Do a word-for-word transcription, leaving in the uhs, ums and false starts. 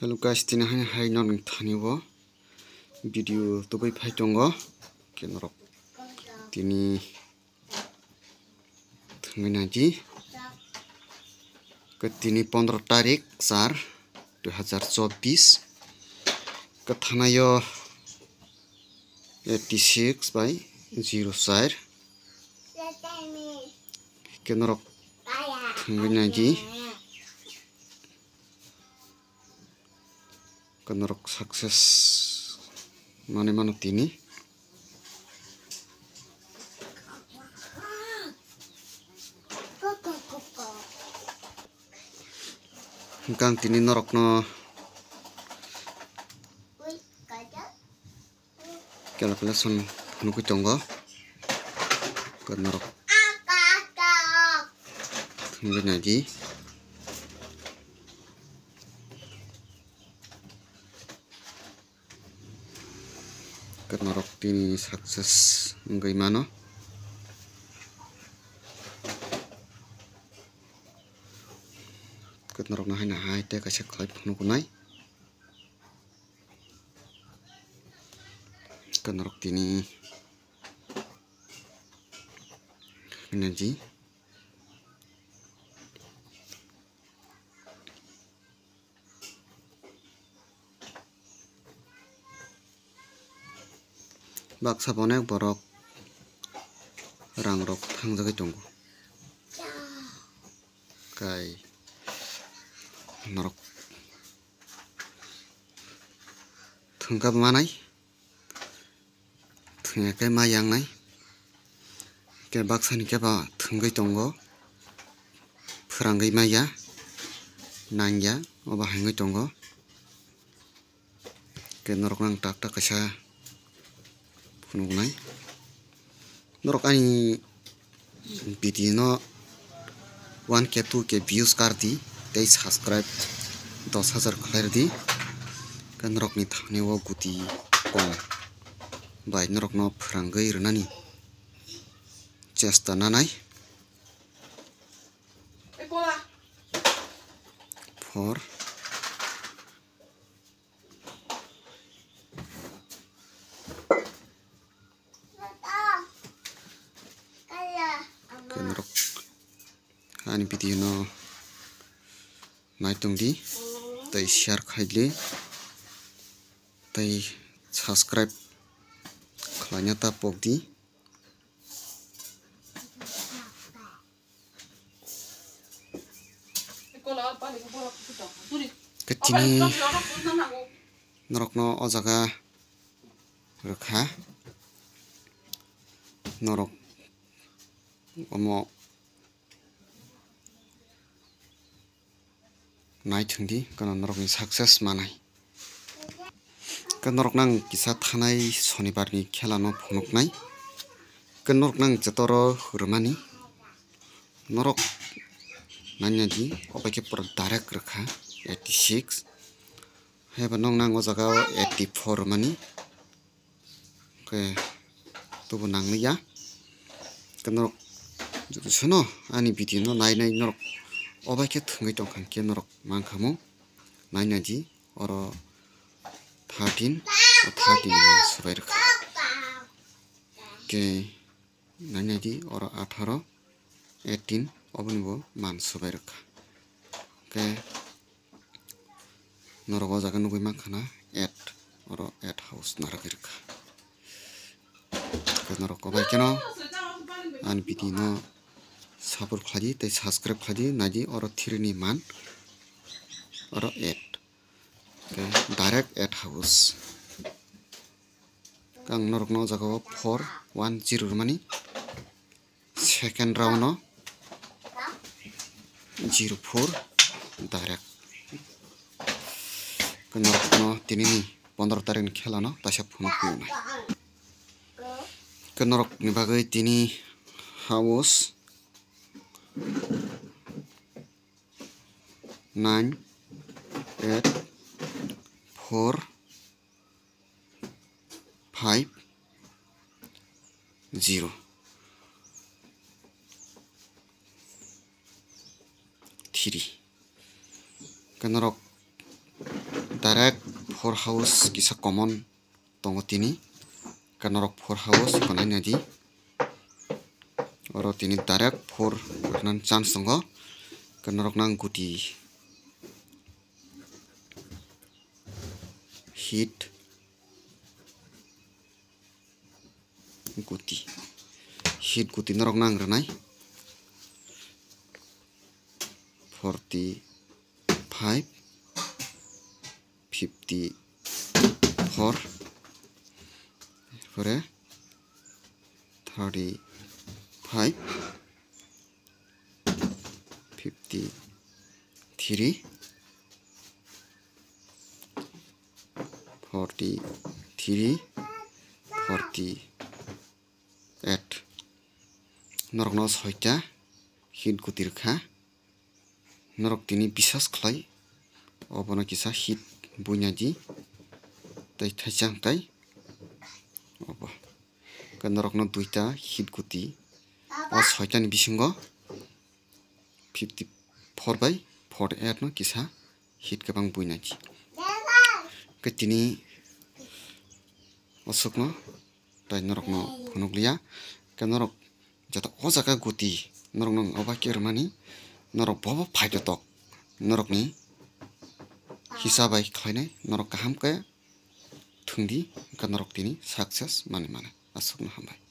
Hello guys, tini hai hai norok thani o video tubui phai tongo. Khe norok tini thwngwi naidi. Khe tini pondro tarik char dui hazar chobbish. Khe thanaio eighty six by zero char. Khe norok thwngwi naidi. Khe norok success manwi mano tini. Hwnkhe ang tini norokno calculation phunugwi tongo. Khe norok thwngwi naidi. Khe norok tini success wngwi mano. Khe norokno haino hai tei kaisa khlai phunuknai. Khe norok tini energy. Baksa bo onek borok rang rok thangjagwi tongo. Kai norok thwngkha manai. Thwngya khe ma yangnai. Khe baksa ni khe ba thwngwi tongo. Phwrangwi maya. Nangya. Obo hangwi tongo. Khe norok nang tak tak kaisa phunuknai. Norok ani video no one K two K views kar di tei subscribe dos hajar khlai rw di. Khe norokni thani o guti kom bai norokno phwrangwi rwnani chesta nanai. For Khe norok ani video no naitung di tei share khai di tei subscribe khlaina ta pok di. Khe tini norokno o jaga rwkha. Norok omo naithwng di, khe norokni success manai. Khe norokno ang kisa thanai sonibar ni khela no phunuknai. Khe norokno ang jotoro rwmani. Norok naina di, obo khe pura direct rwkha eighty six. Haiba nokno ang o jaga o eighty four rwmani. Khe tubu nangli ya. Khe norok jodi sono ani video no nai nai norok obo khe thwngwi tongkha khe norok mankhamu. Naina di oro thirteen, o thirteen ni man swbai rwkha. Khe naina di oro atharo, eighteen oboni bo man swbai rwkha. Khe norok o jaga nugwi mankha na eight, oro eight house narwgwi rwkha. Khe norok obo hai kheno ani video no support khlai di tei subscribe khlai di, nai di oro three ni man, oro eight. Khe direct eight house. Ang norokno o jaga o four one zero rwmani. Second round o zero four direct. Khe norokno tini ni pondro tarik ni khela no taisa phunuk nai. Khe norok ni bagwi tini house nine eight four five zero three. Khe norok Direct four house kisa common tongo tini. Khe norok four house hwnwi naidi. Oro tini direct four rwknani chance tongo. Khe norok nang guti hit guti. Hit guti norok nang rwnai. Forty five, fifty four, erpore thirty five, fifty three, forty three, forty eight. Norokno soita hit guti rwkha. Norok tini bisas khlai obono kisa hit buina di. Tei thaisa hwnkhe obo. Khe norokno duita hit guti. O soitani bisingo fifty four bai forty eight no kisa hit kwbang buina di. Khe tini aswkno tei norokno phunukliya. Khe norok jata o jaga guti norokno oba khe rwmani, norok bobo phaitotok norokni hisa bai khlainai, norok kaham khe thwngdi, hwnkhe norok tini success manwi mano. Aswkno hambai.